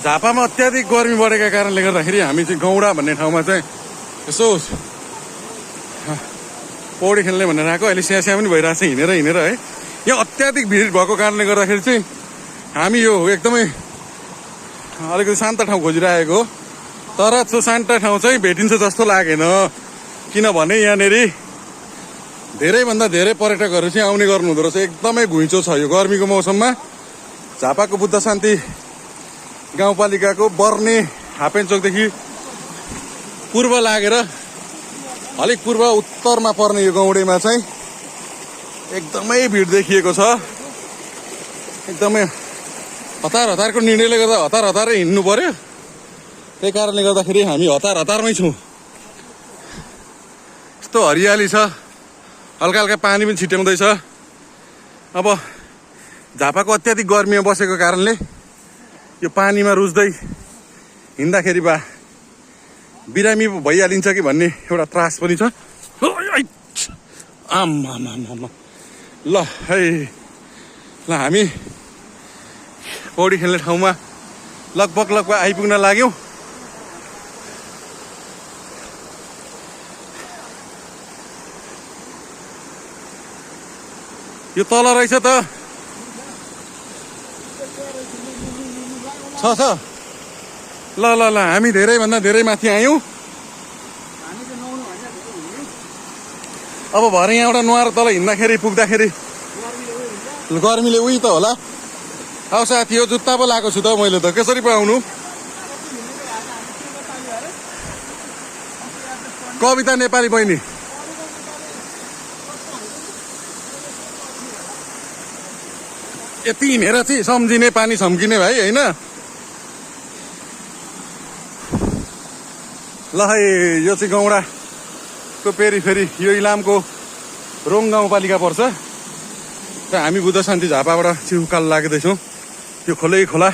झापामा अत्याधिक गर्मी बढेका कारणले गर्दाखेरि हामी चाहिँ गौडा भन्ने ठाउँमा चाहिँ यसो पौडी खेल्ने भनेर आएको। अहिले स्यास्या पनि भइरहेको छ हिँडेर हिँडेर है। यहाँ अत्याधिक भिड भएको कारणले गर्दाखेरि चाहिँ हामी यो एकदमै अलिकति शान्त ठाउँ खोजिरहेको हो। तर त्यो शान्त ठाउँ चाहिँ भेटिन्छ जस्तो लागेन, किनभने यहाँनिर धेरैभन्दा धेरै पर्यटकहरू चाहिँ आउने गर्नु हुँदो रहेछ। एकदमै घुइँचो छ यो गर्मीको मौसममा। झापाको बुद्ध शान्ति गाउँपालिकाको बर्ने हापेनचोकदेखि पूर्व लागेर अलिक पूर्व उत्तरमा पर्ने यो गौडेमा चाहिँ एकदमै भिड देखिएको छ। एकदमै हतारको निर्णयले गर्दा हतारै हिँड्नु पर्यो। त्यही कारणले गर्दाखेरि हामी हतारमै छौँ। यस्तो हरियाली छ, हल्का हल्का पानी पनि छिट्याउँदैछ। अब झापाको अत्याधिक गर्मीमा बसेको कारणले यो पानीमा रुच्दै हिँड्दाखेरि बिरामी भइहालिन्छ कि भन्ने एउटा त्रास पनि छ। आम्मामामा ल है ल हामी पौडी खेल्ने ठाउँमा लगभग आइपुग्न लाग्यौँ। यो तल रहेछ त छ ल हामी धेरैभन्दा धेरै माथि आयौँ। अब भरे यहाँबाट नुहाएर तल हिँड्दाखेरि पुग्दाखेरि गर्मीले उही त होला। अब साथी यो जुत्ता पो लगाएको छु त मैले त, कसरी पो आउनु? कविता नेपाली बहिनी यति हिँडेर चाहिँ सम्झिने पानी छम्किने भाइ होइन। ल है यो चाहिँ गौडाको फेरि यो इलामको रोङ गाउँपालिका पर्छ। र हामी बुद्ध शान्ति झापाबाट चिउकाल लाग्दैछौँ। त्यो खोलै खोला